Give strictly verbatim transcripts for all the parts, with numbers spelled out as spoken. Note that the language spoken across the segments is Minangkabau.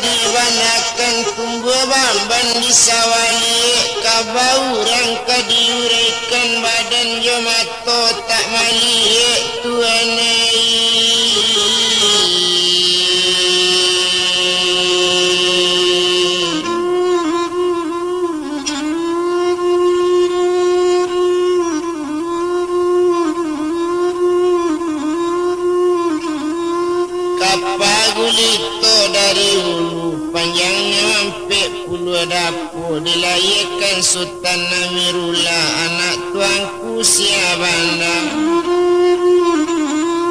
dibanakan, tumbuah bamban di sawah liek, kaba urang ka diuraikan, badan jo mato tak maliek, Tuan ai. Kapa gulito dari ulu, panjangnyo ampek puluah dapo, dilahiakan Sutan Amirullah, anak Tuanku Syah Banda.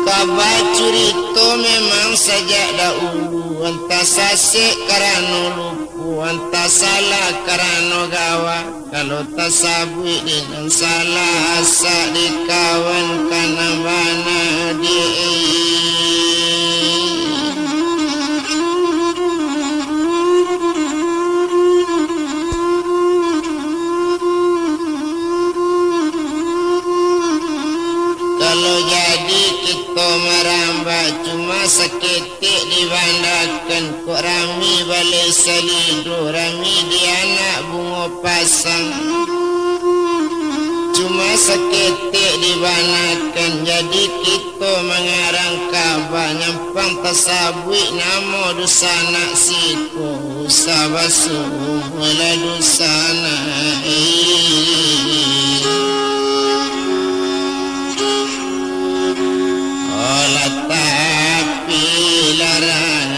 Kaba curito memang sajak dahulu, antah sasek karano lupo, antah salah karano gawa. Kalau tasabuik di nan salah, asak di kawan ka nan bana, Diak. Kalau jadi kito marambah, cuma saketek dibandakan, kok rami balai salido, rami di anak bungo pasang. Cuma saketek dibanakan, jadi kito mangarang kaba, nyampang tasabuik namo dunsanak siko, usah basuo lah dunsanak. Olah tapi larang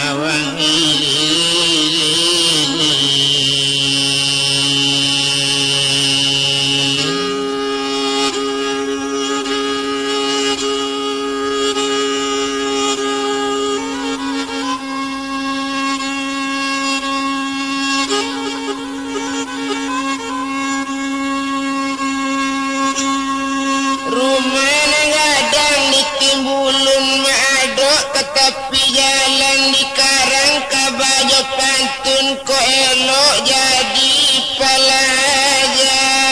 awang. Rumah nan gadang di Timbulun, maadok ka tapi jalan, dikarang kaba jo pantun, kok elok jadi palajaran.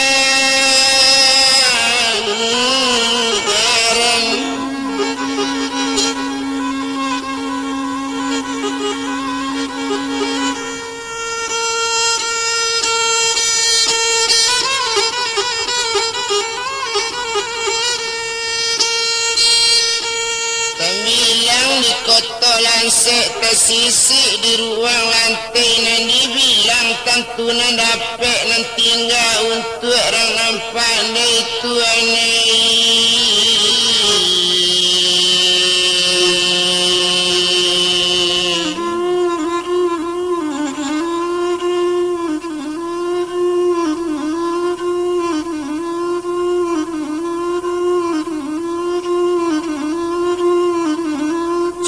Tambilang di koto lansek, tasisik di ruang lantai, nan dibilang tantu nan dapek, nan tingga untuak rang nan pandai, Tuan ai.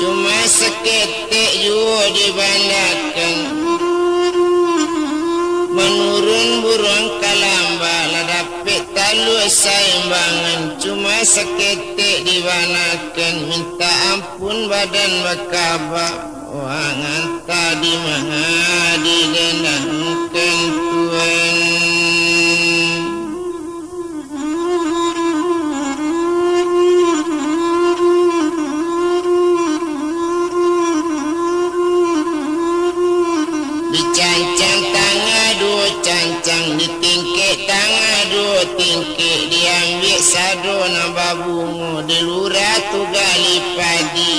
Cuma saketek juo dibandakan, manurun buruang kalamba, lah dapek talua saimbangan. Cuma saketek dibandakan, minta ampun badan bakaba, wang antah di ma didendangkan, Tuan. Dicancang tangah duo cancang, ditingkek tangah duo tingkek, diambiak sado nan babungo, di lurah tu gali padi.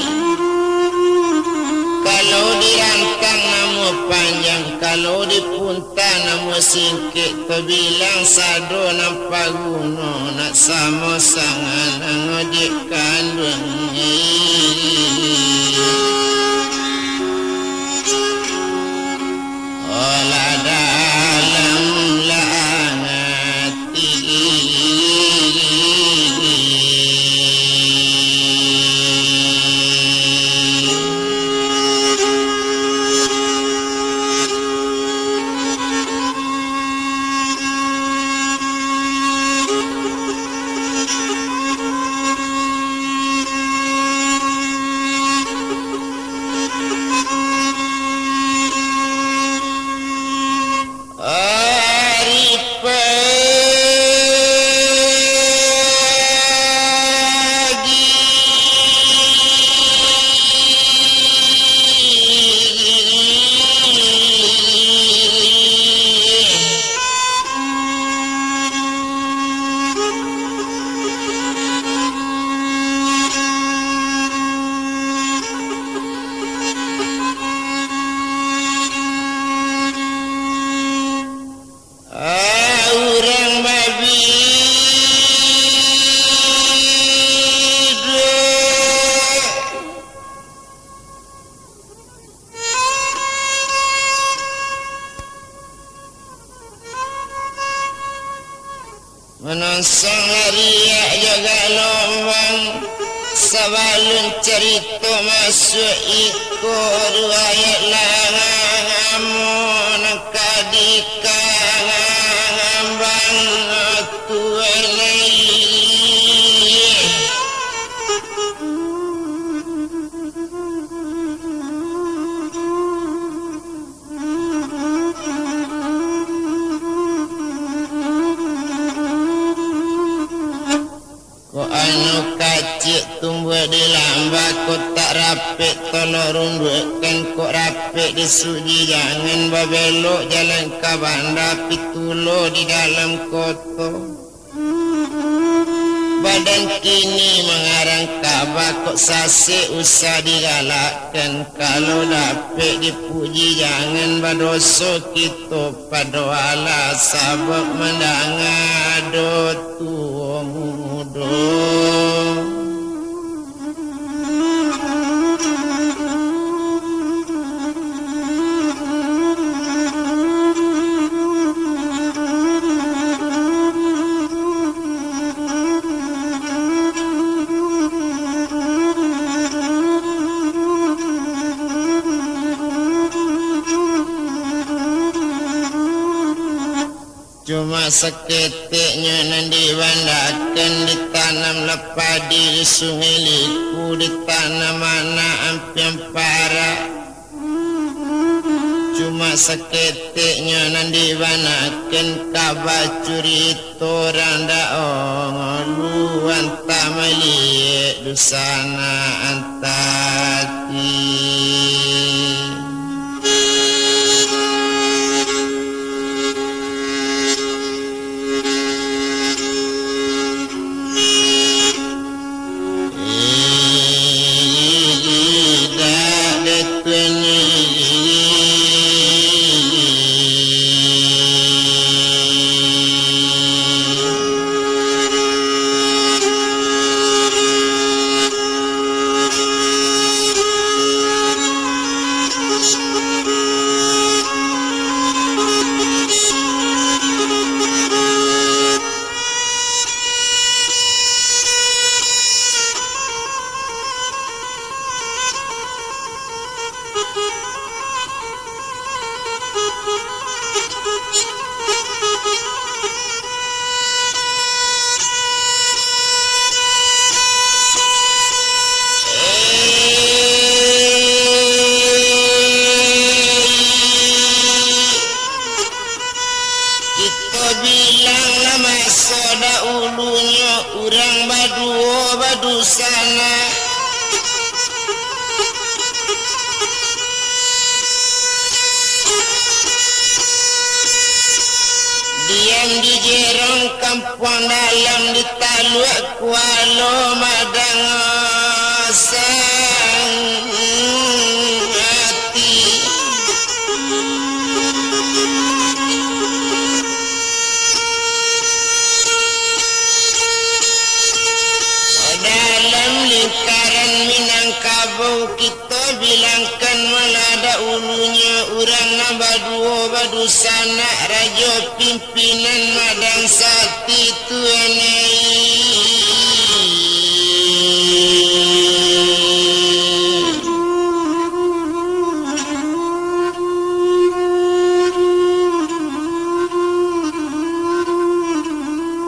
Kalau dirantang namuah panjang, kalau dipun- tah namuah singkek, tabilang sado nan paguno, nak samo sangaik nan ojek kanduang. Olah dalam lah ati. Manongsong lariak jo galombang, sabalun carito masuak iko riwayat, lamo nan ka dikangang bang tuan ai. Kok anu kaciak tumbuah di lambah, kok tak rapek tolok runduakkan, kok rapek di suji jangan babelok, jalan ka banda pitulo di dalam koto. Badan kini mangarang Ka'bah, kok sasek usah digalakkan. Kalau dapek dipuji, jangan badoso kito pado Allah, sabab mandanga ado tuo mudo. Cuma saketeknyo nan dibandakan, ditanamlah padi di Sungai Liku, ditanam anak ampiang parak. Cuma saketeknyo nan dibandakan, ka bacurito urang dak ongoluan, tak maliek dusanak antati. Kito bilang lah maso dahulunyo, urang baduo badusanak. Diam di jerong kampuang dalam, di taluak kualo madang sangati. Dalam lingkaran Minangkabau, kito bilangkan malah dahulunyo, urang nan baduo badusanak, rajo pimpinan madang sati tuan ai.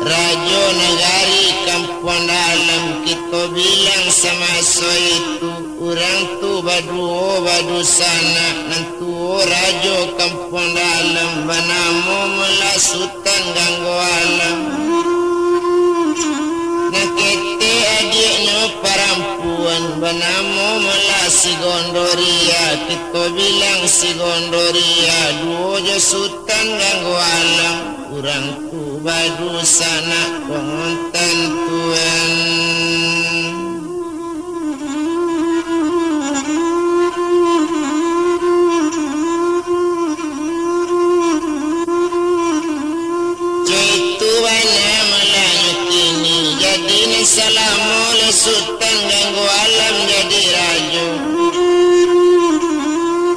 Rajo nagari kampuang dalam, kito bilang samaso itu, urang tu baduo badusanak, nan tuo rajo kampuang dalam banamo Melah Sutan Ganggo Alam. Nan ketek adiaknyo parampuan banamo Melah Sigondoria, kito bilang Sigondoria, duo jo Sutan Ganggo Alam, urang tu badusanak kontan tuan. Caitu bana malanyo kini, jadi nan salamo lai Sutan Ganggo Alam jadi rajo.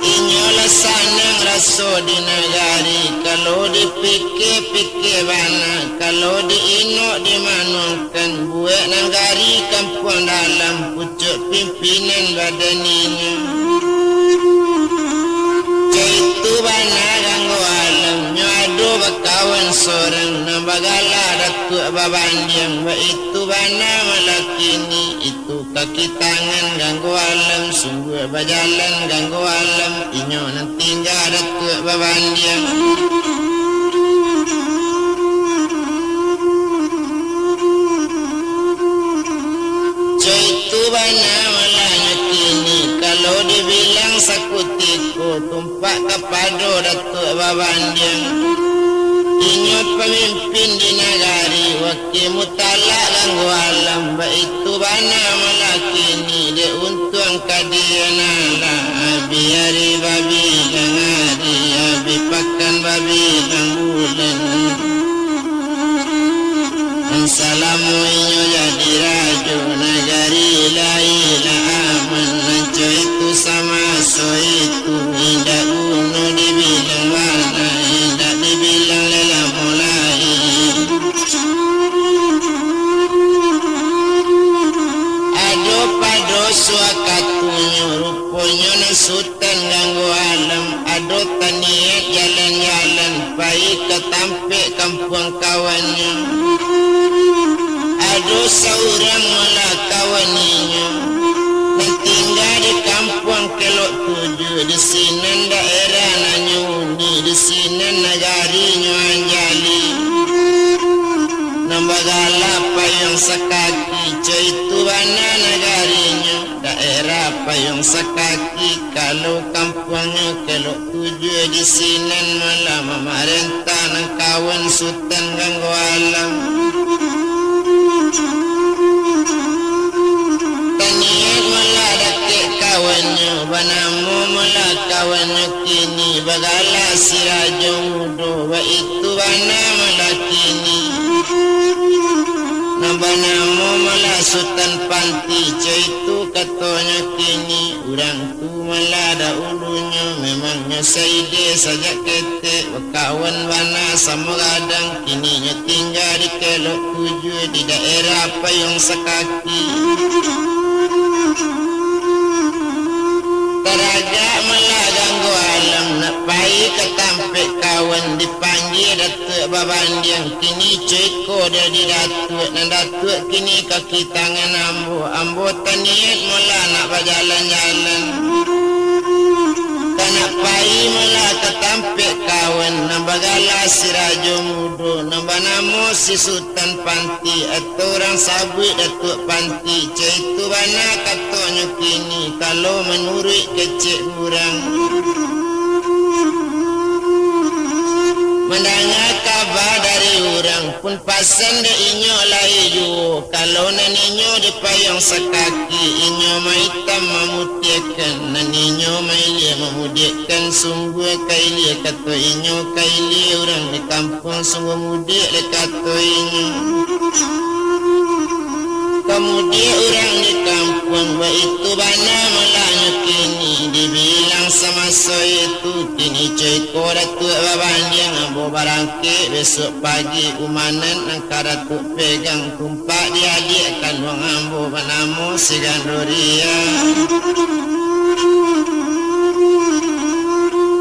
Inyo lah sanang raso So di nagari, kalau dipikia-pikia bana, kalau di-inok dimanuangkan, buek nagari kampuang dalam, pucuak pimpinan badan inyo. Caitu bana Ganggo Alam, nyo ado bakawan sorang, nan bagala Datuak Babandiang, baitu bana malah kini, itu kaki tangan Ganggo Alam, sungguah bajalan Ganggo Alam, inyo nan tingga Datuak Babandiang. Caitu bana malah nyo kini, kalau dibilang sakutiko, tumpak kapado Datuak Babandiang. Inyo pamimpin di nagari, Ki Mutalak Ganggo Alam, baitu bana malah kini, dek untuang ka dian alah, abih ari babilang ari, abih pakan babilang bulan. Nan salamo inyo jadi rajo, nagari lai lah aman, nan caitu samaso itu, indak guno dibilang bana, indak dibilang lai lamo lai. Ado pado suakatunyo, ruponyo nan Sutan Ganggo Alam, ado taniat jalan-jalan, pai ka tampek kampuang kawannyo. Ado saurang malah kawan inyo, nan tingga di kampuang Kelok Tujuah, di sinan daerah nanyo uni, di sinan nagarinyo anjali. Nan bagala Payuang Sakaki, caitu bana nagarinyo, daerah Payuang Sakaki, kalau kampuangnyo Kelok Tujuah, di sinan malah mamarentah nan kawan Sutan Ganggo Alam. Taniat malah dakek kawannyo, banamo malah kawannyo kini, bagala Si Rajo Mudo, baitu bana malah kini. Nan banamo malah Sutan Panti, caitu katonyo kini, urang tu malah dahulunyo, memangnyo saide sajak ketek, bakawan bana samo gadang, kini nyo tingga di Kelok Tujuah, di daerah Payuang Sakaki. Taragak malah Ganggo Alam, nak pai ka tampek kawan, dipanggia Datuak Babandiang, kini ceko dari Datuak, nan Datuak kini ka Ki tangan ambo, ambo taniat malah nak bajalan-jalan. Ka nak pai malah ka tampek kawan, nan bagala Si Rajo Mudo, nan banamo Si Sutan Panti, atau urang sabuik Datuak Panti, caitu bana katonyo kini, kalau manuruik kecek urang. Mandanga kaba dari urang, pun pasan dek inyo lai juo, kalau nan inyo di Payuang Sakaki, inyo maitam mamutiahkan, nan inyo mailia mamudiakkan, sungguah ka ilia kato inyo, ka ilia urang di kampuang, sungguah mudiak lai kato inyo. Ka mudiak urang di kampuang, baitu bana malah nyo kini, dibilang samaso itu, kini ceko Datuak Babandiang, ambo barangkek, besok pagi umanan nan ka Datuak pegang, tumpak di adiak kanduang ambo banamo Si Gandoria.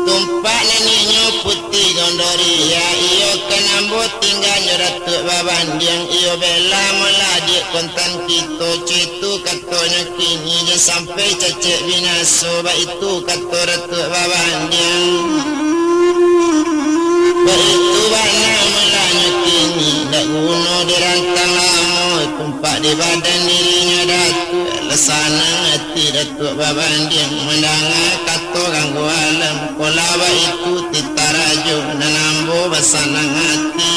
Tumpak nan inyo Puti Gandoria, iyo kan ambo tingga nyo Datuak Babandiang, iyo bela malah adiak kontan kito, caitu katonyo kini, jan sampai cacek binaso, baitu kato Datuak Babandiang. Baitu bana malah nyo kini, dak guno dirantang lamo, tumpak di badan dirinyo Datuak, lah sanang ati Datuak Babandiang, mandanga kato Ganggo Alam, ko lah baitu titah rajo, nan ambo basanang ati.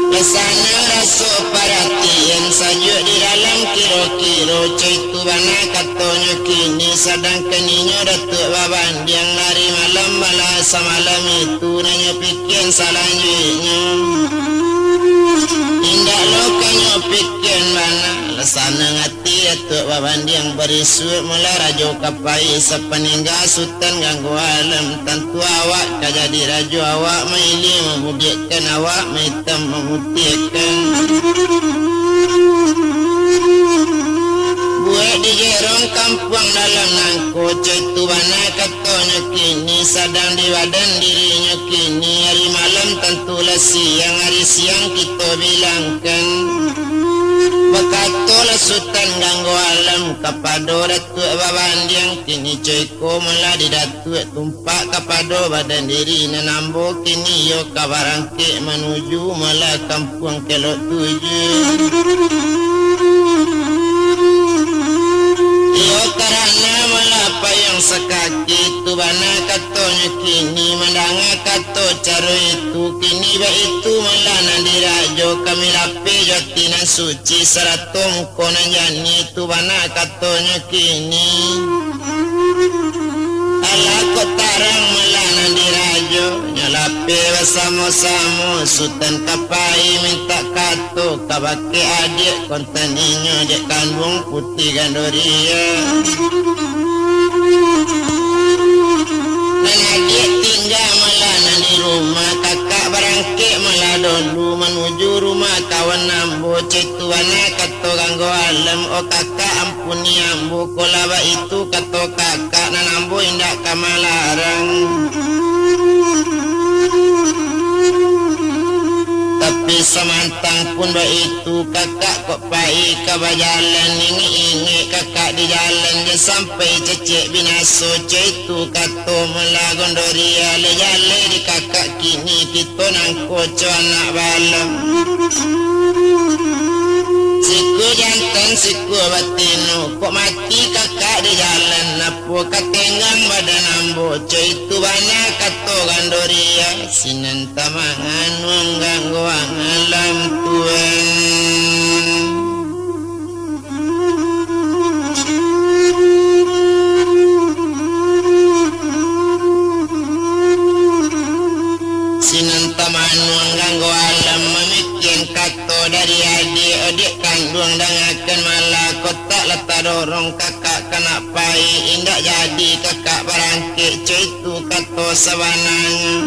Basanang raso paratian, sajuak di dalam kiro-kiro, caitu bana katonyo kini, sadangkan inyo Datuak Babandiang, ari malam malah samalam itu, nan nyo pikian salanjuiknyo. Indak lo ka nyo pikian bana, Sanang ati Datuak Babandiang, barisuak mula rajo ka pai, sapaningga Sutan Ganggo Alam. Tantu awak ka jadi rajo, awak mailia mamudiakkan, awak maitam mamutiahkan. Buek di jerong kampuang dalam nangko, caitu bana katonyo kini, sadang di badan dirinyo kini. Ari malam tantulah siang, ari siang kito bilangkan. Bakatolah Sutan Ganggo Alam kapado Datuak Babandiang, kini co iko mula di Datuak, tumpak kapado badan diri nan ambo, kini iyo ka barangkek manuju mula kampuang Kelok Tujuah. Iyo karano mula payuang sakaki, tu bana katonyo kini, mandanga kato caro itu, kini baitu mula nan dirajo, kami lapeh jo ati nan suci, sarato muko nan janiah, tu bana katonyo kini. Alah kok tarang mula nan dirajo, nyo lapeh basamo-samo, Sutan ka pai mintak kato kabake adiak kontan inyo, dek kanduang Puti Gandoria. Nan adiak tingga mula nan di rumah, kakak barangkek mula dolu manuju rumah kawan ambo, caitu bana kato Ganggo Alam, o kakak, ampuni ambo, kok lah baitu kato kakak, nan ambo indak ka malarang. Tapi samantang pun baitu, kakak kok pai ka bajalan, ingek-ingek kakak di jalan, jan sampai cacek binaso, caitu kato mula Gondoria, lai jaleh di kakak kini, kito nangko co anak balam. Siku jantan, siku batino, kok mati kakak di jalan, apo ka tenggang badan ambo, caitu bana kato Gandoria, sinan tamangan wang gangguang alam tuan. Sinan tamanuang Ganggo Alam mamikian kato dari adiak, adiak kanduang, dangakan malah, kok tak lah tadorong kakak ka nak pai, indak jadi kakak barangkek, co itu kato sabananyo.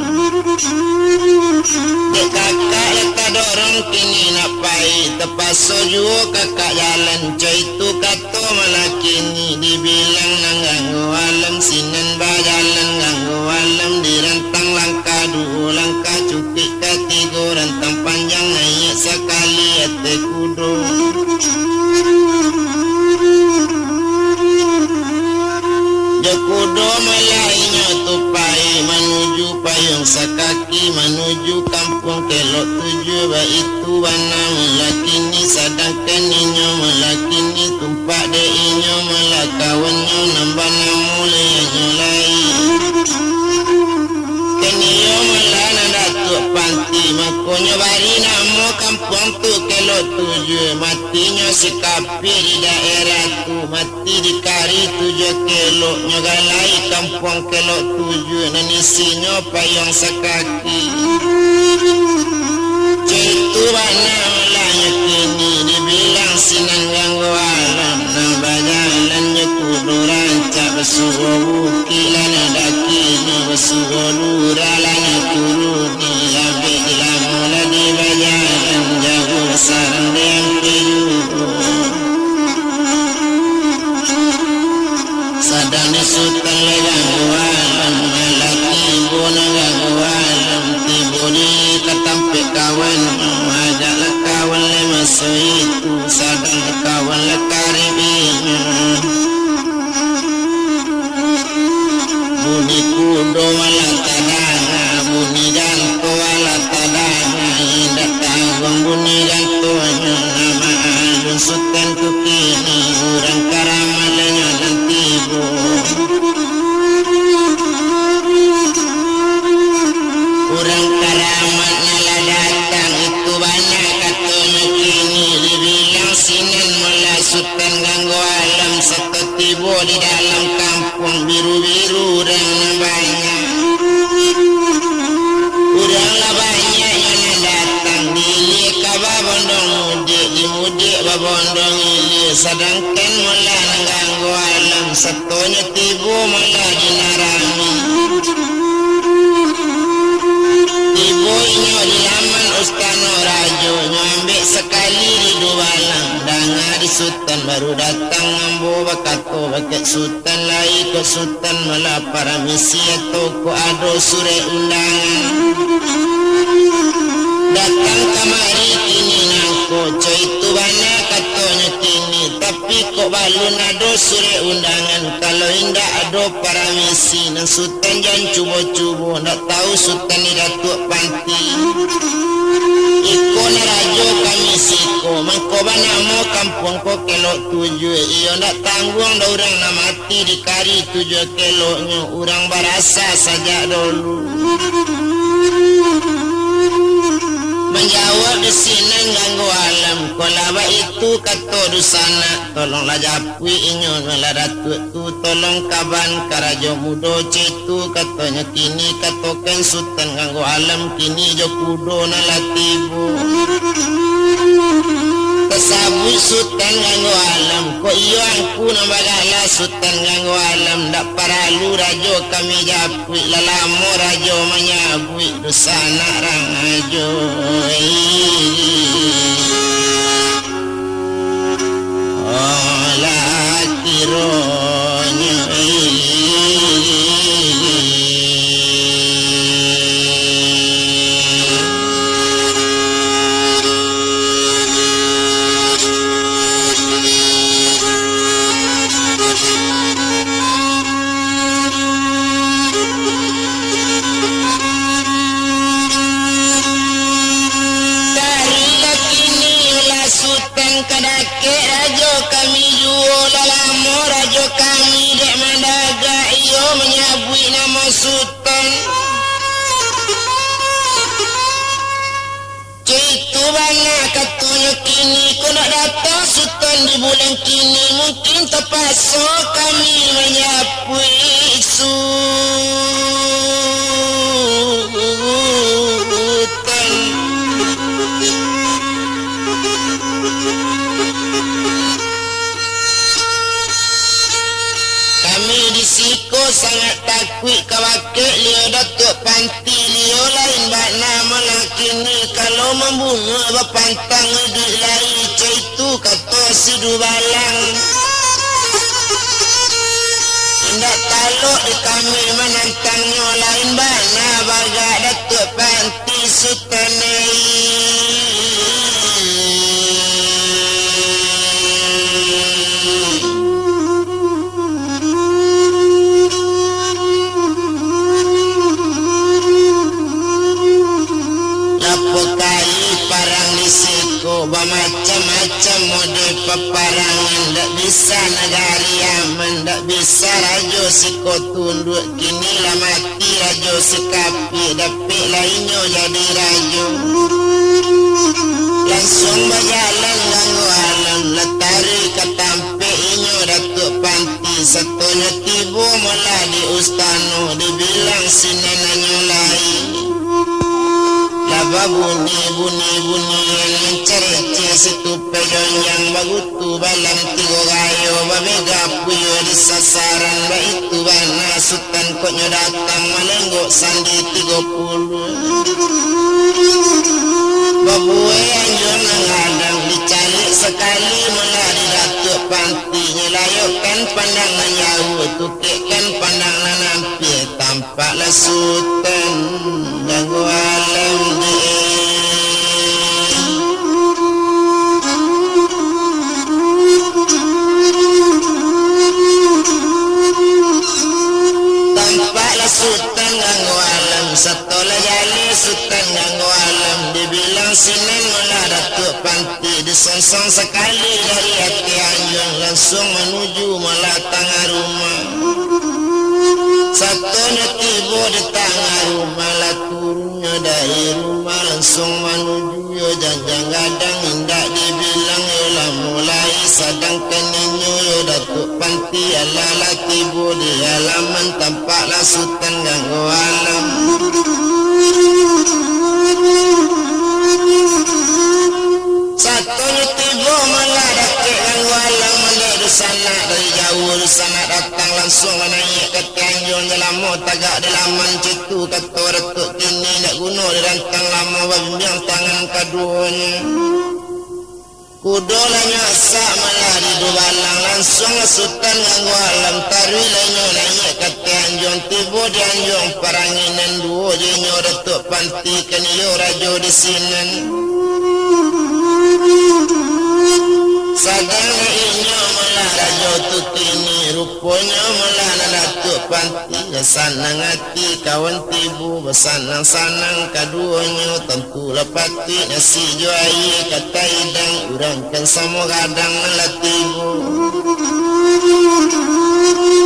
Dek kakak lah tadorong kini nak pai, tapaso juo kakak jalan, co itu kato malah kini, dibilang nan Ganggo Alam, sinan bajalan Ganggo Alam, dirantang langkah duo, langkah cukuik katigo, rantang panjang naiak sakali ateh kudo. Jo kudo malah inyo tu pai manuju payuang sakaki, manuju kampuang Kelok Tujuah, baitu bana malah kini, sadangkan inyo malah kini tumpak dek inyo malah kawannyo nan banamo Lianyo Lai. Kan iyo malah nan Datuak Panti, makonyo bari namo kampuang tu Kelok Tujuah, matinyo si Kapia di daerah tu, mati di kari tujuah kelok, nyo galai kampuang Kelok Tujuah, nan isinyo payuang sakaki. Caitu bana malah nyo kini, dibilang sinan Ganggo Alam, nan bajalan jo kudo rancak, basuo bukik lah nyo dakinyo, basuo lurah lah nyo turuni, abih lamo lah di bajalan, jago sarang diampia juo. Sadang di Sutan lai Ganggo Alam, alah tibo nan Ganggo Alam, tibo di ka tampek kawan, ajaklah kawan lai maso itu, sadang kawan lah karib inyo. Bunyi kudo malah tadanga, bunyi janto alah tadanga, indak tangguang bunyi jantonyo, amak alun Sutan tu kini, urang karamat lah nyo nan tibo. Urang karamat nan lah datang, Sadangkan malah nan ganggu alam, satonyo tibo malah di nan rami. Tibo inyo di laman ustano rajo, nyo ambek sakali di dubalang. Danga di Sutan baru datang, ambo bakato bakeh Sutan lai, kok Sutan malah paramisi atau kok ado surek undangan. Datang kamari kini nangko, co itu bana katonyo kini, tapi kok balun ado surek undangan, kalau indak ado paramisi, nan Sutan jan cubo-cubo, ndak tahu Sutan di Datuak Panti. Iko nan rajo kami siko, mangko banamo kampuang ko Kelok Tujuah, iyo ndak tangguang doh urang nan mati di kari tujuah keloknyo, urang barasa sajak dolu. Manjawab di sinan ganggu alam, kok lah baitu kato dusanak, tolonglah japuik inyo nan lah Datuak tu, tolong kaban karajo mudo, co itu katonyo kini, katokan Sutan ganggu alam kini jo kudo nan lah tibo. Tasabuik Sutan ganggu alam, kok iyo angku nan bagala Sutan ganggu alam, ndak paralu rajo kami japuik, lah lamo rajo manyabuik dusanak rajo. Olah kironyo. Tarilah kini lah Sutan kadakek rajo kami juo, lah lamo rajo kami dek mandagak iyo manyabuik namo Sutan. Co itu bana katonyo kini, kok ndak datang Sutan di bulan kini, mungkin tapaso kami manyapuik Sutan. Kami di siko sangat takuik ka bakeh liau Datuak Panti. Ti liau lain bana malah kini, kalau mambunuah bapantang iduik lai, co itu kato si dubalang. Indak talok di kami manantangnyo, lain bana bagak Datuak Panti Sutan ai. Lapo kali parang di siko, bamacam-macam mode paparangan, ndak bisa nagari aman, ndak bisa rajo siko tunduak, kini lah mati rajo si kapia, dapek lah inyo jadi rajo. Lansuang bajalan ganggu alam, lah taruih ka tampek inyo Datuak Panti, satonyo tibo malah di ustano, dibilang sinan anyo lai. Lah babunyi-bunyi-bunyian, mancareceh situ pajonjang, bagutu balam tigo gayo, babega puyuah di sasaran, baitu bana Sutan kok nyo datang, malenggok sandi tigo puluah. Babuai anjuang nan gadang, dicaliak sakali malah di Datuak Panti, nyo layokkan pandang nan jauah, tukekkan pandang nan ampia, tampaklah Sutan ganggu alam dek. Tampaklah Sutan ganggu alam, sato lah jaleh Sutan ganggu alam, dibilang sinan malah Datuak Panti, disongsong sakali dari ateh anjuang, lansuang manuju malah tangah rumah. Satonyo tibo di tangah rumah, lah turunnyo dari rumah, lansuang manuju yo janjang gadang, indak dibilang yo lamo lai, sadangkan inyo yo Datuak Panti alah lah tibo di halaman, tampaklah Sutan ganggu alam. Satonyo tibo malah dakek ganggu alam, Agak di laman citu, kato Datuak kini, dak guno dirantang lamo, babimbiang tangan kaduonyo. Kudo lah nyo asak malah di dubalang, lansuang lah Sutan Ganggo Alam taruih lah inyo naiak ka ateh anjuang, tibo di anjuang paranginan duo jo inyo Datuak Panti kan iyo rajo di sinan. Sadang dek inyo malah rajo tu kini, ruponyo malah nan Datuak Panti lah sanang ati kawan tibo, basanang-sanang kaduonyo, tantu lah patuik nasi jo aia ka taidang, urang kan samo gadang nan lah tibo.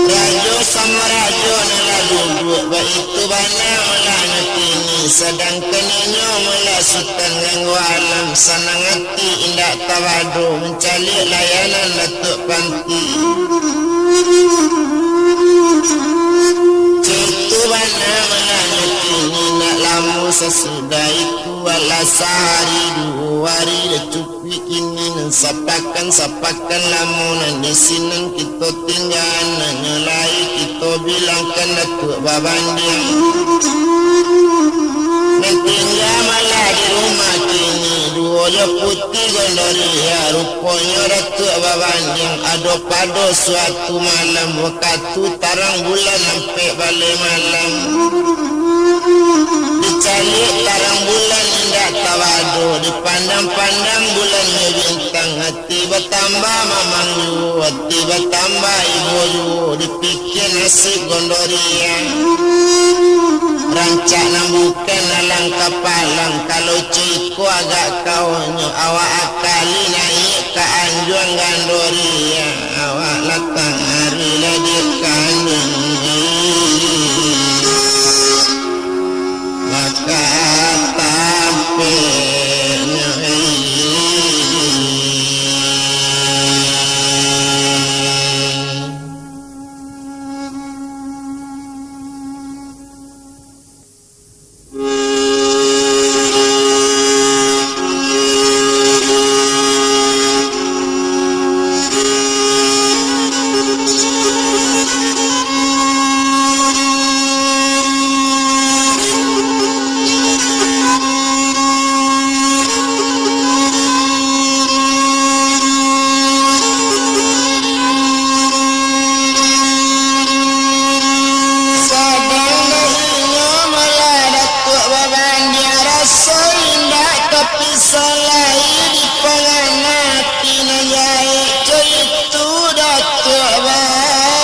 Rajo samo rajo nan lah duduak, baitu bana malah nyo kini, sadangkan inyo malah Sutan Ganggo Alam, sanang ati indak tabado, mancaliak layanan Datuak Panti. Citu bana malah nyo kini, nak lamo sasudah itu, alah sahari duo hari dah cukuik kini, nan sapakan-sapakan lamo nan di sinan kito tinggaan, nan nyo lai kito bilangkan Datuak Babandiang. Nan tingga malah di rumah kini, duo jo Puti Gondoriah, ruponyo Datuak Babandiang ado pado suatu malam, wakatu tarang bulan ampek baleh malam. Dicaliak tarang bulan indak tabado, dipandang-pandang bulannyo bintang, ati batambah mamang juo, ati batambah ibo juo, dipikia nasib Gondoriah. Rancak nan bukan alang kapalang, kalau co iko agak kaonyo, awak akali naiak ka anjuang Gondoriah, awak lah tangaruih lah di kandang. Maka tampeknyo. Sadang dek inyo malah Datuak Babandiang, raso indak tapisah lai, dipangana ati nan jahek, co itu Datuak Babandiang.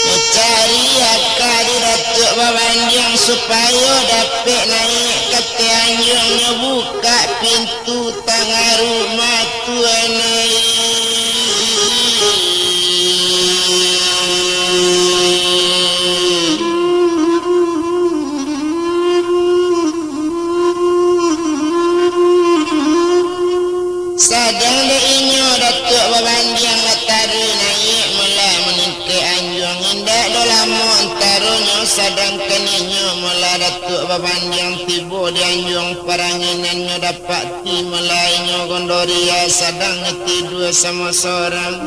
Mancari aka di Datuak Babandiang supayo dapek naiak ka ateh anjuang, nyo bukak pintu. Tu tangaruak matuanai. Sadang dek inyo Datuak Babandiang lah taruih naiak malah maningkek anjuang. Indak doh lamo antaronyo, sadangkan inyo malah Datuak Babandiang tibo di anjuang paranginan, nyo dapek Pati malah inyo Gondoriah sadang nyo tidua samo sorang.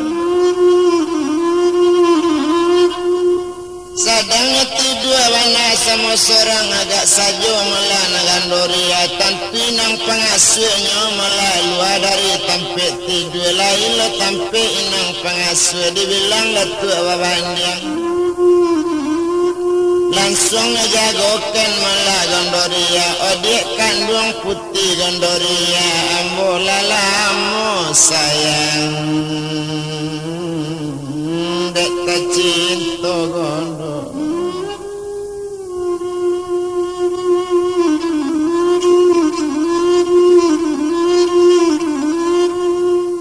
Sadang nyo tidua bana samo sorang, agak sajo malah nan Gondoriah. Tantu inang pangasuahnyo malah lua dari tampek tidua, lain lo tampek inang pangasuah, dibilang Datuak Babandiang. Lansuang nyo jagokan malah Gondoriah, odiak kanduang Puti Gondoriah, ambo lah lamo sayang dek tacinto Gondo.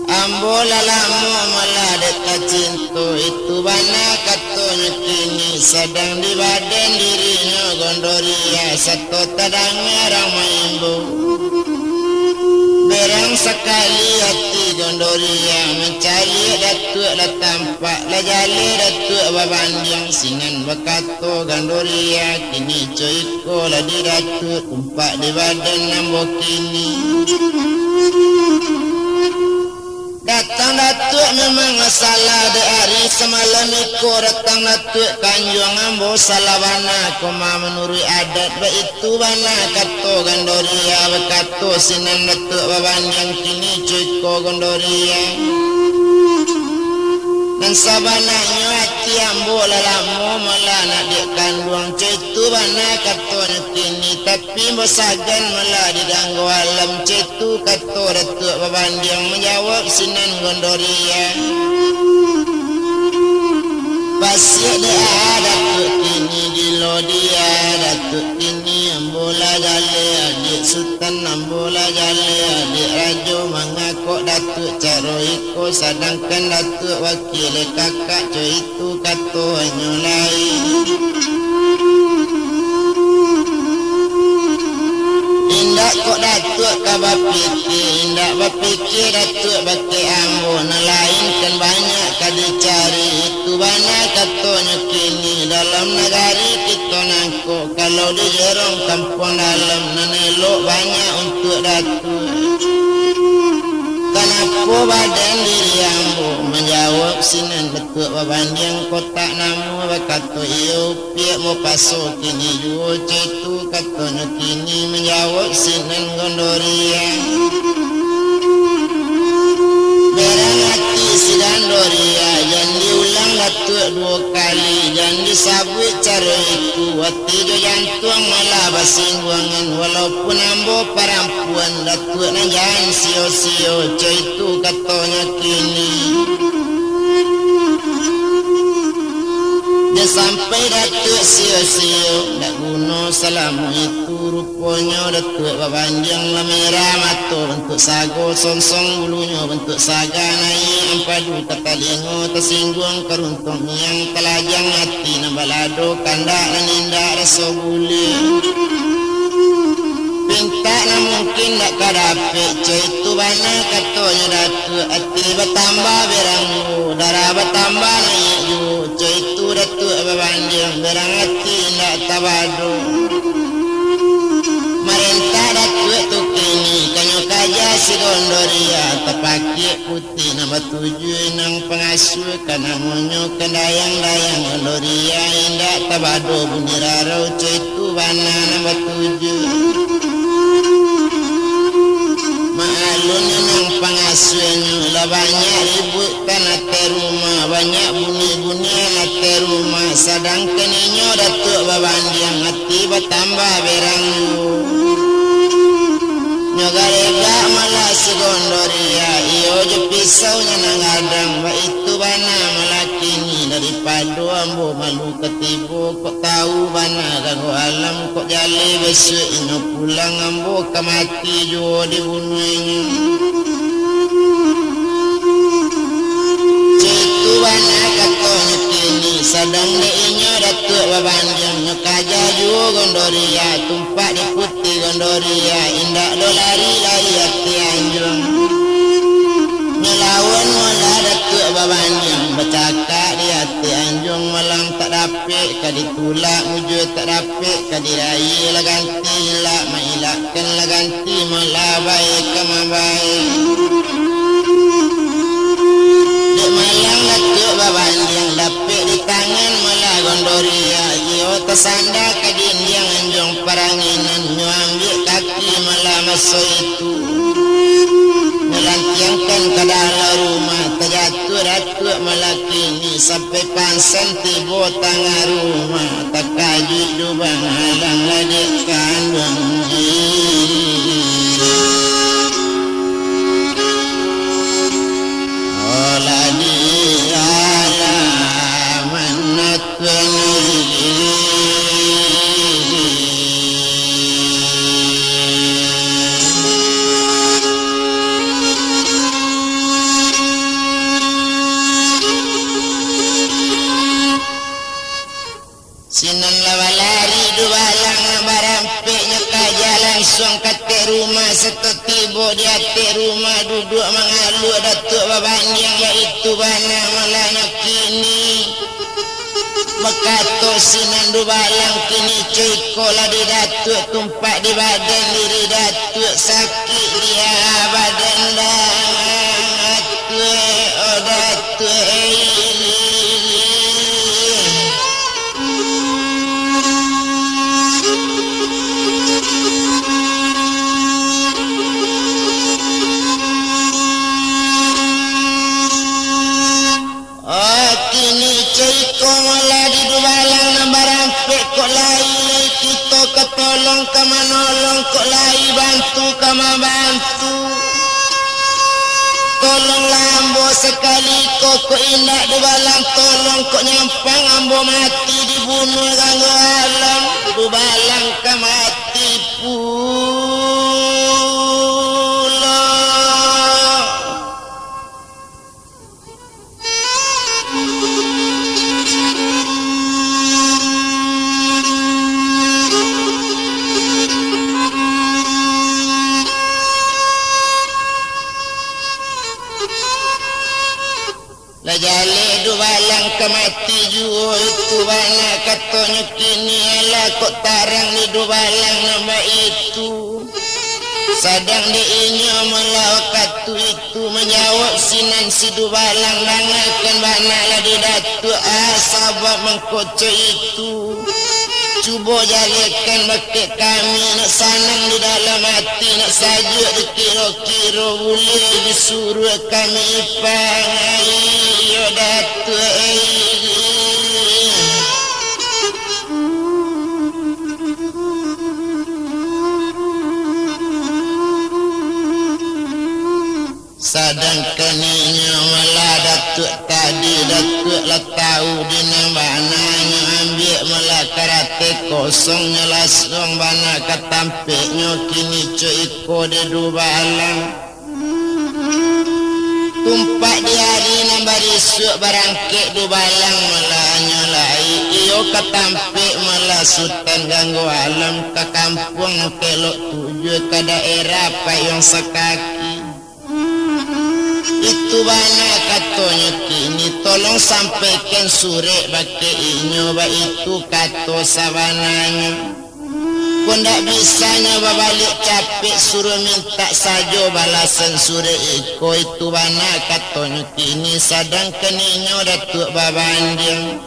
Ambo lah lamo malah dek tacinto, itu bana katonyo kini, sadang di badan dirinyo Gondoriah, sato tadanga urang maimbau. Berang sakali ati Gondoriah, mancari Jaleh Datuak babandiang, sinan bakato Gondoriah, kini co iko lah di Datuak, tumpak di badan ambo kini. Datang Datuak memang salah, dek ari samalam iko datang Datuak ka anjuang ambo salah bana, koma manuruik adat baitu bana kato Gondoriah, bakato sinan Datuak babandiang, kini co iko Gondoriah. Nan sabananyo ati ambo lah lamo malah nak dek kanduang, co itu bana katonyo kini, tapi ambo sagan malah diganggu alam, co itu kato Datuak babandiang, manjawab sinan Gondoriah. Pasiak dek ah Datuak kini, gilo dia Datuak kini, ambo lah jaleh, adiak Sutan ambo lah jaleh, adiak Rajo mangakok Datuak caro iko, sadangkan Datuak wakil kakak co itu katonyo lai. Indak kok Datuak ka bapikia, indak bapikia Datuak bakeh ambo, nan lain kan banyak ka dicari. Itu bana katonyo kini, dalam nagari kito nangko, kalau di jorong kampuang dalam, nan elok banyak untuak Datuak. Kanapo badan diri ambo, manjawab sinan Datuak babandiang, kotak namo bakato iyo, piak mo paso kini juo, co itu katonyo kini, manjawab sinan Gondoriah. Berang ati si Gondoriah, jan diulang Datuak duo kali, jan disabuik caro itu, ati jo jantuang malah basingguangan, walaupun ambo parampuan, Datuak nan jan sio-sio, co itu katonyo kini. Jan sampai Datuak sio-sio, ndak guno salamo itu, ruponyo Datuak babandiang lah merah mato, bantuak sago sonsong bulunyo, bantuak saga naiak ampadu ka talingo, tasingguang karuntuang miang, talajang ati nan balado, kandak nan indak raso buliah. Pintak nan mungkin ndak ka dapek, co itu bana katonyo Datuak, ati batambah berang juo, darah batambah naiak juo, co itu Datuak babandiang, berang ati indak tabado. Marentah Datuak tu kini, kanyo kaja si Gondoriah, tapakiak putiah nan batujuah, inang pangasuah, ka namonyo kan dayang-dayang Gondoriah, indak tabado bunyi rarau, co itu bana nan batujuah. Maalun inang pangasuahnyo, lah banyak ribuik kan ateh rumah, banyak bunyi-bunyian ateh rumah, sadangkan inyo Datuak babandiang, ati batambah berang juo. Nyo galegak malah si Gondoriah, iyo jo pisaunyo nan gadang, baitu bana malah kini, daripado ambo malu ka tibo, kok tau bana ganggu alam, kok jaleh basuak inyo pulang, ambo ka mati juo dibunuahnyo. Caitu bana katonyo kini, sadang dek inyo Datuak babandiang, nyo kaja juo Gondoriah, tumpak di putiah Gondoriah, indak doh lari-lari ateh anjuang. Nyo lawan malah Datuak babandiang, bacakak di ateh anjuang, malang tak dapek ka ditulak, mujua tak dapek ka diraih, lah ganti ilak mailakkan, lah ganti malah bae ka mabae. Dek malang Datuak babandiang, dapek di tangan malah Gondoriah, iyo tasanda ka dindiang anjuang paranginan, nyo ambiak kaki malah maso itu. Nyo lantiangkan ka dalam rumah, tajatuah Datuak malah kini, sampai pansan tibo tangah rumah, takajuik dubang alang lah dek kanduang. Olah di alam anak. Sinan lah balari dubalang, barampeknyo kaja langsuang ka ateh rumah, sato tibo di ateh rumah, duduak mangaluah Datuak babandiang, baitu bana malah nyo kini. Bakato sinan dubalang, kini co iko lah di Datuak, tumpak di badan diri Datuak, sakik di badan Datuak, oh Datuak. Oh, kini co iko malah di dubalang nan barampek, kok lai, lai kito ka tolong ka manolong, kok lai bantu ka mambantu. Tolonglah ambo sakali ko, kok indak dubalang tolong, kok nyampang ambo mati dibunuah ganggu alam, dubalang ka mati pulo. Lah jaleh dubalang ka mati juo, itu bana katonyo kini, alah kok tarang di dubalang nan baitu. Sadang dek inyo malah wakatu itu manjawab sinan si dubalang, dangakan bana lah di Datuak, ah, sabab mangko co itu. Cubo jalehkan bakeh kami, nak sanang di dalam ati, nak sajuak dikiro-kiro, buliah disuruah kami pangai, yo Datuak, eh. Sadangkan inyo malah Datuak tadi, Datuak lah tahu di nan bana nyo ambiak, malah karate kosong nyo lasuang bana ka tampeknyo, kini co iko di dubalang. Tumpak di ari nan barisuak barangkek dubalang malah nyo lai, iyo ka tampek malah Sutan Ganggo Alam ka kampuang nan kelok tujuah ka daerah Payuang Sakaki. Itu bana katonyo kini, tolong sampaikan surek bakeh inyo, baitu kato sabananyo. Kok ndak bisanyo babaliak capek, suruah mintak sajo balasan surek iko, itu bana katonyo kini, sadangkan inyo Datuak Babandiang.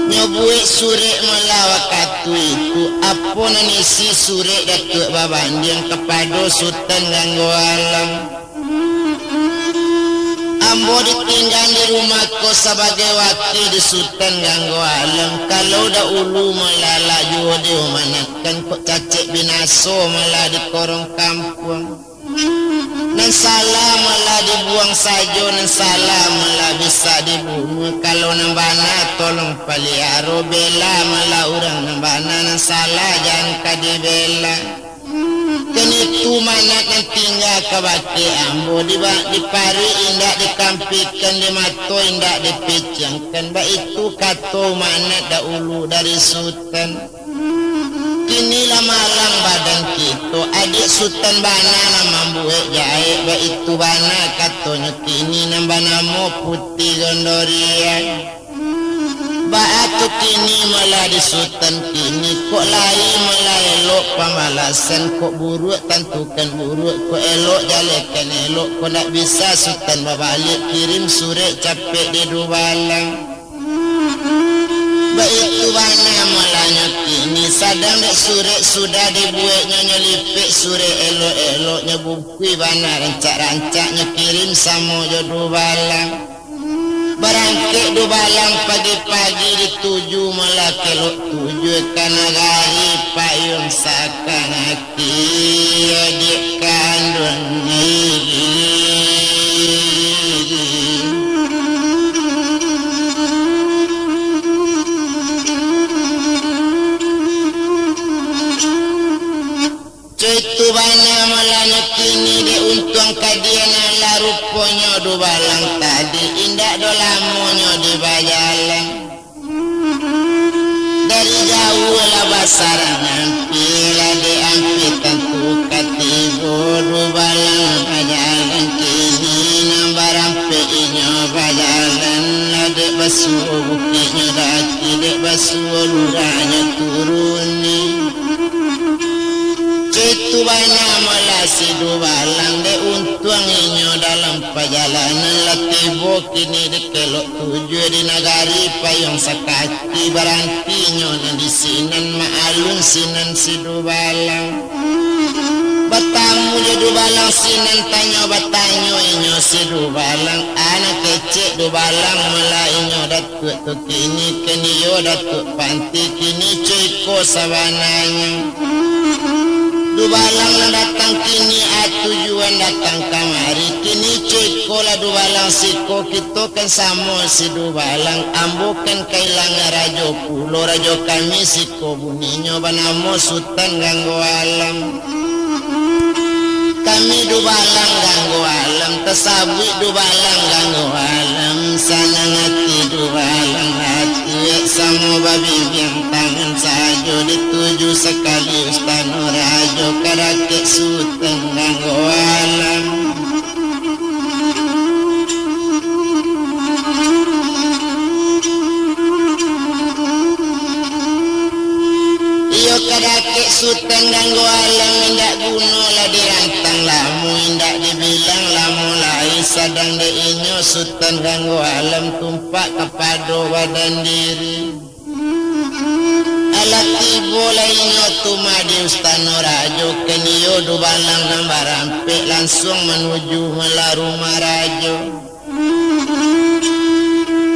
Nyo buek surek malah wakatu itu, apo nan isi surek Datuak Babandiang kapado Sutan Ganggo Alam. Ambo ditinggaan di rumah ko sabagai wakil di Sutan Ganggo Alam. Kalau dahulu malah lah juo diumanakan, kok cacek binaso malah di korong kampuang. Nan salah malah dibuang sajo, nan salah malah bisa dibunuah. Kalau nan bana tolong paliaro, bela malah urang nan bana, nan salah jan ka dibela. Kan itu manat nan tingga kabake ambo, di ba-, di paruik indak dikampikan, di mato indak dipiciangkan, baitu kato manat dahulu dari Sutan. Kini lah malang badan kito, adiak Sutan bana nan mambuek jahek, baitu bana katonyo kini nan banamo Puti Gondorian. Baa tu kini malah di Sutan kini, kok lai malah elok pambalasan, kok buruak tantukan buruak, kok elok jalehkan elok, kok ndak bisa Sutan babaliak, kirim surek capek di dubalang. Baitu bana malah nyo kini, sadang dek surek sudah dibueknyo, nyo lipek surek elok-elok, nyo bungkui bana rancak-rancak, nyo kirim samo jo dubalang. Barangkek dubalang pagi-pagi, dituju malah kelok tujuah ka nagari Payuang Sakaki, adiak kanduang. Caitu bana malah nyo kini, dek untuang ka dia nan lah ruponyo dubalang tadi, indak doh lamonyo di bajalan. Dari jauah lah basarang ampia, lah dek ampia tantu ka tibo, dubalang bajalan kini, nan barampek inyo bajalan, lah dek basuo bukiknyo dah suo luranyo turuni. Caitu bana malah si Dubalang, dek untuang inyo dalam pajalanan lah tibo kini di kelok tujuah di nagari Payuang Sakati, barantinyo nan di sinan, maalun sinan si Dubalang. Batamu jo Dubalang sinan, tanyo batanyo inyo si Dubalang, anak kecek Dubalang malah inyo Datuak tu kini, kini yo Datuak Panti, kini co iko sabananyo. Dubalang nan datang kini, a tujuan datang kamari, kini co iko lah Dubalang siko, kito kan samo si Dubalang, ambo kan kailangan rajo pulo, rajo kami siko buninyo banamo Sutan Ganggo Alam. Kami Dubalang Ganggo Alam, tasabuik Dubalang Ganggo Alam, sanang ati Dubalang ati, samo babimbiang tangan sajo, dituju sakalius tano rajo, ka dakek Sutan Ganggo Alam. Iyo ka dakek Sutan Ganggo Alam, indak guno lah dirantang lamo, indak dibilang lamo lai, sadang dek inyo Sutan Ganggo Alam tumpak kapado badan diri. Alah tibo lah inyo tu mah di Ustano Rajo, kini yo Dubalang nan barampek, lansuang manuju malah rumah rajo.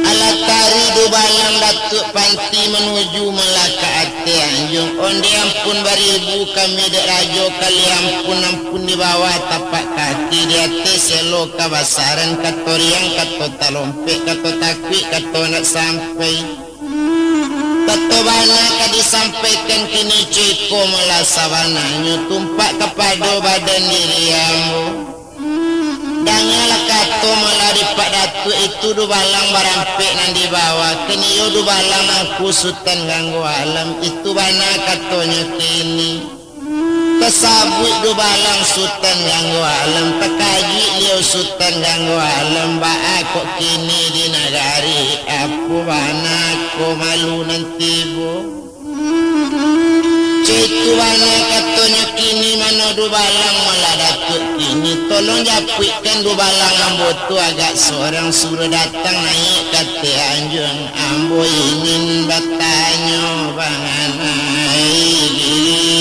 Alah taruih Dubalang Datuak Panti manuju malah ka ateh anjuang. Onde ampun baribu kami dek rajo, kali ampun-ampun di bawah tapak kaki, di ateh selo kabasaran, kato riang, kato talompek, kato takuik, kato nak sampai. Kato bana ka disampaikan kini, co iko malah sabananyo tumpak kapado badan diri ambo. Dangalah kato malah di Pak Datuak itu, Dubalang barampek nan di bawah, kini yo Dubalang Angku Sutan Ganggo Alam, itu bana katonyo kini. Tasabuik Dubalang Sutan Ganggo Alam, takajuik liau Sutan Ganggo Alam, baa kok kini di nagari, apo bana ko malu nan tibo. Caitu bana katonyo kini, mano Dubalang malah Datuak kini, tolong japuikkan Dubalang ambo tu agak sorang, suruah datang naiak ka ateh anjuang. Ambo ingin batanyo banganai diri.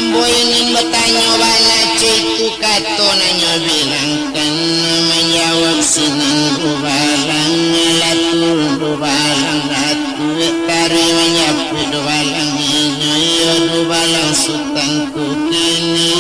Ambo ingin batanyo bana, caitu kato nan nyo bilangkan, manjawab sinan Dubalang, lah turun Dubalang Datuak, taruih manjapuik Dubalang inyo, iyo Dubalang Sutan tu kini.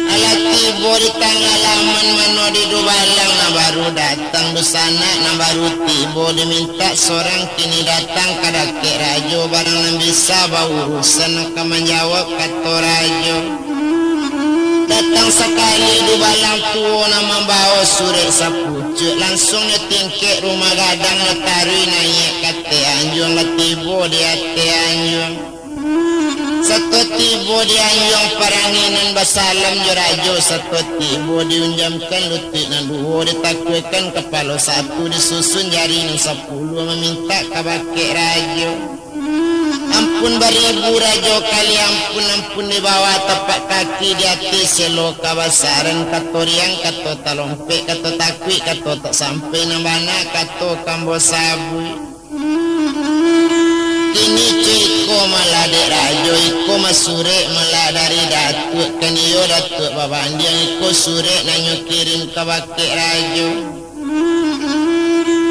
Alah tibo di tangah laman mano di Dubalang nan baru datang, dunsanak nan baru tibo, dimintak sorang kini datang ka dakek rajo, barang nan bisa baurusan, nan ka manjawab kato rajo. Datang sakali Dubalang Tuo nan mambawo surek sapucuak, lansuang nyo tingkek rumah gadang, lah taruih naiak ka ateh anjuang, lah tibo di ateh anjuang. Sato tibo di anjuang paranginan, basalam jo rajo, sato tibo diunjamkan lutuik nan duo, ditakuikan kapalo satu, disusun jari nan sapuluah, mamintak ka bakeh rajo. Ampun baribu rajo kali ampun, ampun di bawah tapak kaki, di ateh selo kabasaran, kato riang, kato talompek, kato takuik, kato tak sampai, nan bana kato ka ambo sabuik. Kini co iko malah dek rajo, iko mah surek malah dari datuak, kan iyo datuak babandiang, iko surek nan nyo kirim ka bakeh rajo.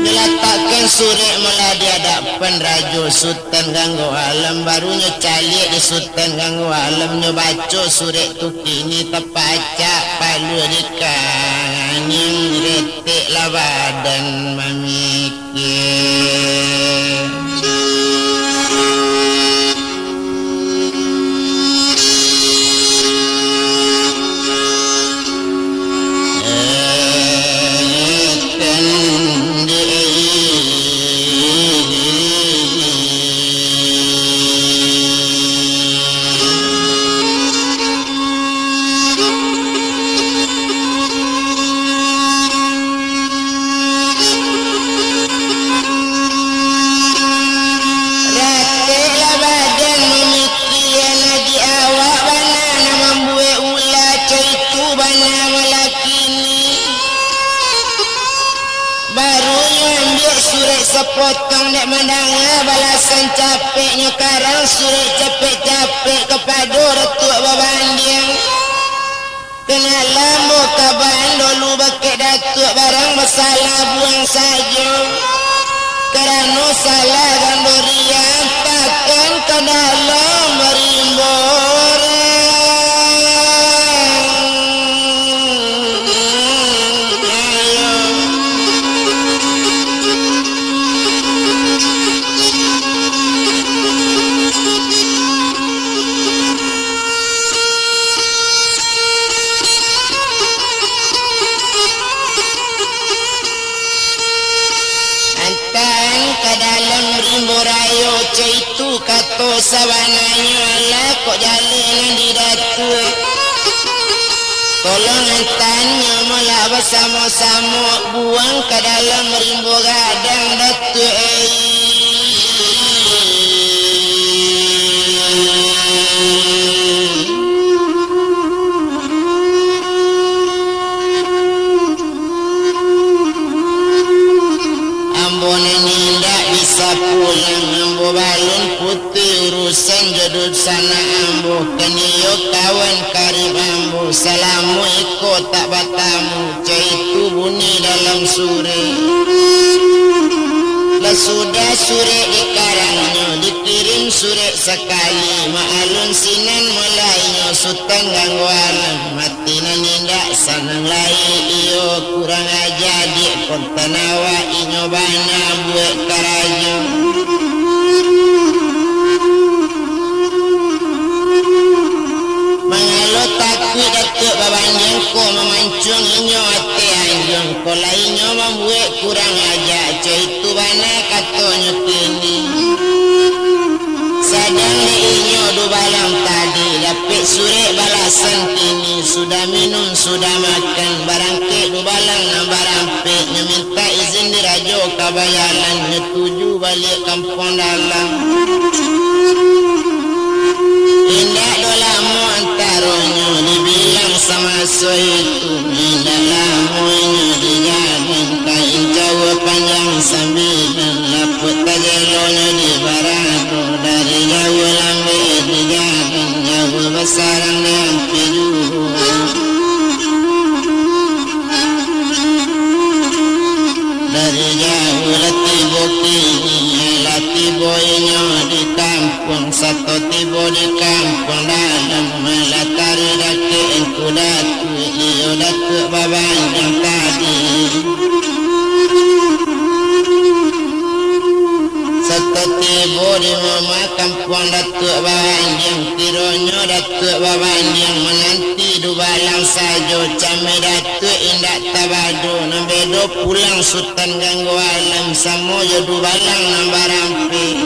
Dilatakkan surek malah di adapan rajo Sutan Ganggo Alam, baru nyo caliak di Sutan Ganggo Alam, nyo baco surek tu kini tapacak paluah di kangin, retek lah badan mamikir. sapotong dek mandanga balasan capeknyo karang surek capek-capek kapado Datuak Babandiang. Kena lambo kaban dolu bakeh Datuak barang basalah buang sajo. Karano salah gandoria takan ka dalam rimbo. Antaan ka dalam rimbo rayo, caitu kato sabananyo, alah kok jaleh nan di Datuak. Tolong antaannyo malah basamo-samo buang ka dalam rimbo gadang Datuak, ei. Ambo nan indak bisa pulang, ambo balun putuih urusan jo dunsanak ambo, kan iyo kawan karib ambo, salamo iko tak batamu, caitu bunyi dalam surek. Lah sudah surek dikarangnyo, dikirim surek sakali, mak alun sinan mulai nyo Sutan Ganggo Alam. Ati nan indak sanang lai iyo, kurang aja dek kontan awak, inyo bana buek karajo. Mangalo takuik Datuak Babandiang ko mamancuang inyo ateh anjuang ko, lah inyo mambuek kurang aja, caitu bana katonyo kini. Sadang dek inyo dubalang tadi, dapek surek balasan kini, sudah minum, sudah makan, barangkek dubalang nan barampek, nyo mintak izin di rajo ka bajalan, nyo tuju baliak kampuang dalam. Indak doh lamo antaronyo dibilang samaso itu, indak lamo inyo dijalan, kain jauah panjang sambilan. Laput tajelonyo di barado, dari jauah lambek di jalan, jauah basarang di ampia juo. Dari jauah lah tibo kini, lah tibo inyo di kampuang, sato tibo di kampuang dalam, lah taruih dakek Angku Datuak, iyo Datuak Babandiang tadi. Sato tibo di rumah kampuang Datuak Babandiang, kironyo Datuak Babandiang mananti dubalang sajo, cameh Datuak indak tabado, nan bedo pulang Sutan Ganggo Alam samo jo dubalang nan barampek.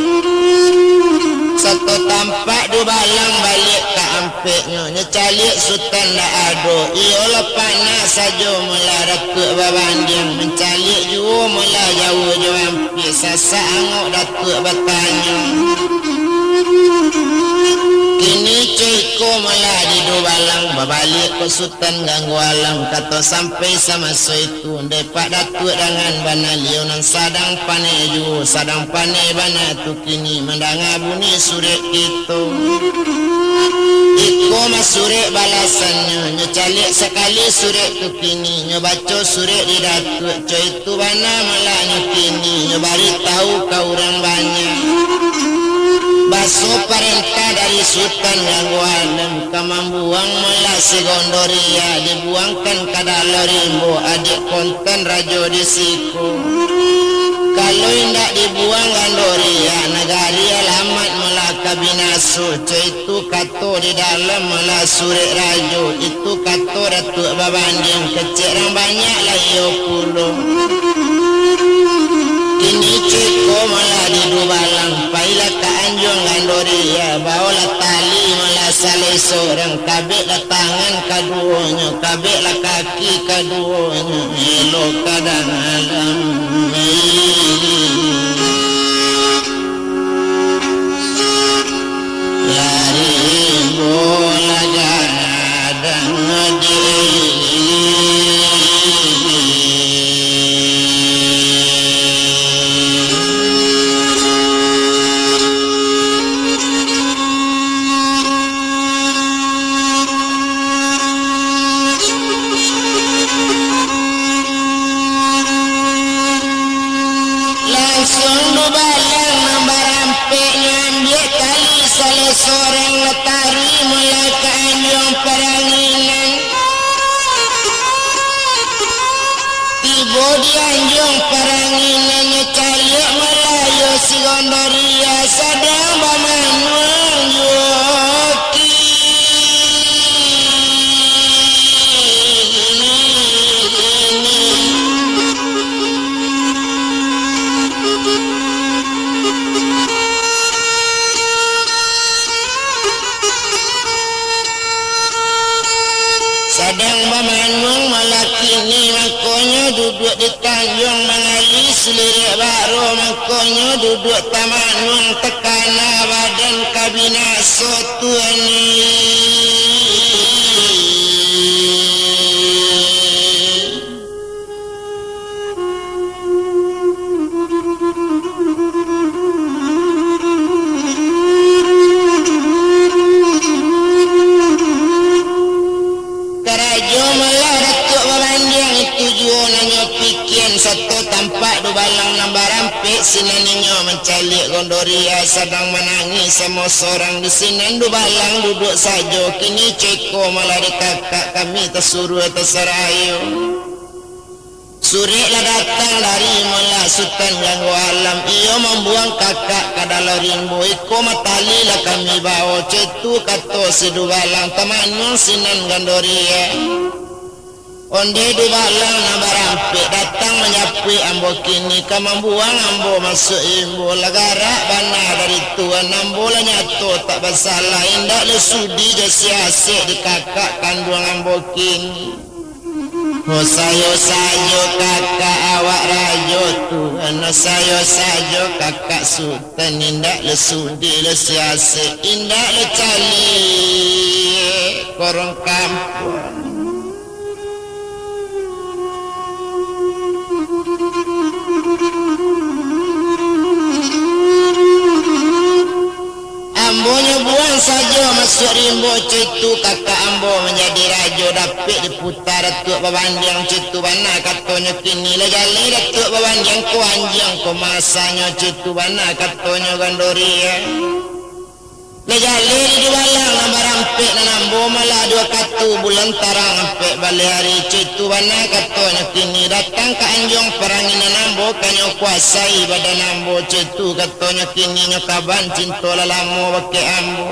Sato tampak dubalang baliak ka ampeknyo, nyo caliak Sutan dak ado, iyo lah panak sajo malah Datuak Babandiang, mancaliak juo malah jauah jo ampek, sasak angok Datuak batanyo. Kini co iko malah di dubalang, babaliak ko Sutan Ganggo Alam, kato sampai samaso itu, dek Pak Datuak dangan bana liau nan sadang paneh juo, sadang paneh bana tu kini mandanga bunyi surek kito. Iko mah surek balasannyo, nyo caliak sakali surek tu kini, nyo baco surek di Datuak, co itu bana malah nyo kini, nyo baritau ka urang banyak. Baso parentah dari Sutan Ganggo Alam, ka mambuang malah si Gondoriah, dibuangkan ka dalam rimbo, adiak kontan rajo di siko. Kalau indak dibuang Gondoriah, nagari alamat malah ka binaso, co itu kato di dalam malah surek rajo, itu kato Datuak Babandiang, kecek rang banyak lah iyo pulo. Kini co iko malah di dubalang, pailah ka anjuang Gondoriah, baolah tali malah salai sorang, kabeklah tangan kaduonyo, kabeklah kaki kaduonyo, elok ka dalam. Lari bola gadang di Sorang lah taruih malah ka anjuang paranginan. Tibo di anjuang paranginan, nyo caliak malah iyo si Gondoriah sadang bamanuang juo kini. Sadang bamanuang malah kini, mangkonyo duduak di tanjuang mangalih siliriak baro, mangkonyo duduak tamanuang takana badan ka binaso Tuhan. Karajo malah Datuak Babandiang itu juo nan nyo pikian, sato tampak dubalang nan barampek sinan inyo mancaliak Gondoriah sadang manangih samo sorang di sinan, dubalang duduak sajo, kini ceko malah di kakak kami tasuruah tasarayo. Surek lah datang dari malah Sutan Ganggo Alam, iyo mambuang kakak ka dalam rimbo, iko matali lah kami bawo, caitu kato si dubalang, tamanuang sinan Gondoriah. Onde dubalang nan barampek datang manjapuik ambo kini, ka mambuang ambo masuak rimbo, lah garak bana dari Tuhan, ambo lah nyato tak basalah, indak lah sudi jo si Asek di kakak kanduang ambo kini. Ho sayo sajo kakak awak rajo Tuhan, ho sayo sajo kakak Sutan, indak lah sudi lah si Asek, indak lah caliak korong kampuang. Ambo nyo buang sajo masuak rimbo, caitu kakak ambo manjadi rajo, dapek diputa Datuak Babandiang, caitu bana katonyo kini, lah jaleh Datuak Babandiang ko anjiang ko masanyo, caitu bana katonyo Gondoriah. Lah jaleh di dubalang nan barampek nan ambo malah duo katu bulan tarang ampek baleh ari, caitu bana katonyo kini, datang ka anjuang paranginan ambo ka nyo kuasai badan ambo, caitu katonyo kini, nyo kaban cinto lah lamo bakeh ambo.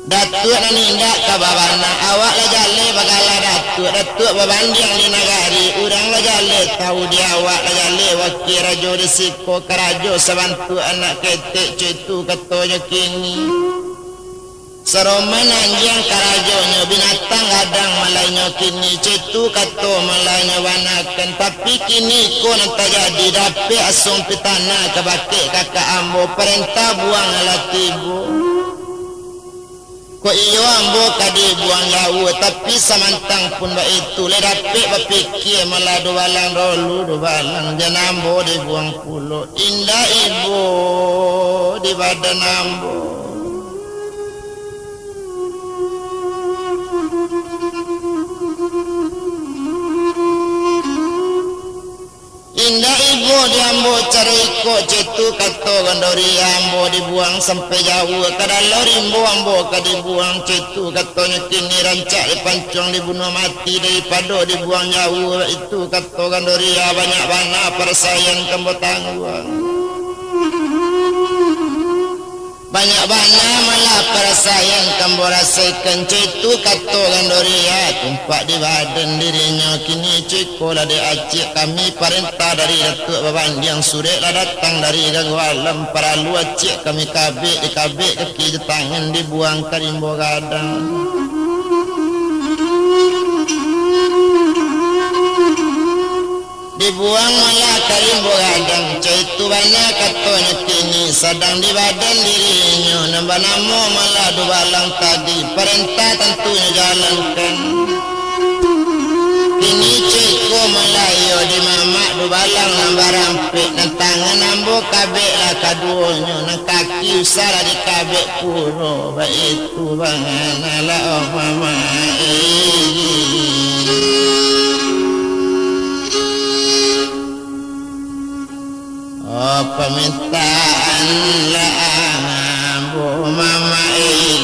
Datuak nan indak ka babana, awak lah jaleh bagala Datuak, Datuak Babandiang di nagari, urang lah jaleh tawu di awak, lah jaleh wakil rajo di siko, karajo sabantuak anak ketek, caitu katonyo kini. Saroman anjiang karajonyo, binatang gadang malainyo kini, caitu kato malainyo banakan, tapi kini ko nan tajadi, dapek asuang pitana ka bakeh kakak ambo, parentah buang lah tibo. Kok iyo ambo ka dibuang jauah, tapi samantang pun baitu, lai dapek bapikia malah dubalang dolu, dubalang jan ambo dibuang pulo, indak ibo di badan ambo. Indak ibo di ambo caro iko, caitu kato Gondoriah, ambo dibuang sampai jauah, ka dalam rimbo ambo ka dibuang, caitu katonyo kini, rancak dipancuang dibunuah mati daripado dibuang jauah, itu kato Gondoriah, banyak bana parasaian ka ambo tangguang. Banyak bana malah parasaian ka ambo rasaikan, caitu kato Gondoriah, tumpak di badan dirinyo kini, ceko lah dek acek kami parentah dari Datuak Babandiang, surek lah datang dari Ganggo Alam, paralu acek kami kabek, dikabek kaki jo tangan, dibuang ka rimbo gadang. Dibuang malah ka rimbo gadang, caitu bana katonyo kini, sadang di badan dirinyo nan banamo malah dubalang tadi, parentah tantunyo jalankan. Kini ceko malah iyo dimamak dubalang nan barampek, nan tangan ambo kabek lah kaduonyo, nan kaki usah lah dikabek pulo, baitu bangana lah, oh mama, eh. Oh, pamintaan lah Mama, eh.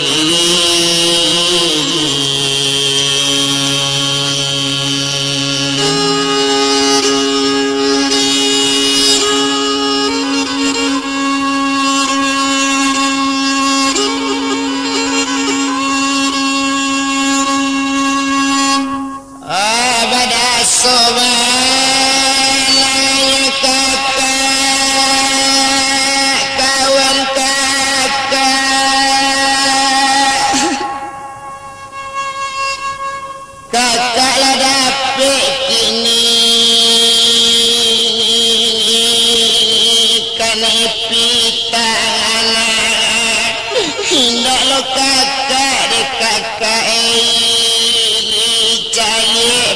Ah, badaso balanyo kakak, kawan kakak. Kakak lah dapek kini, kanai pitang anak. Indak lo kakak dek kakak, eh, caliak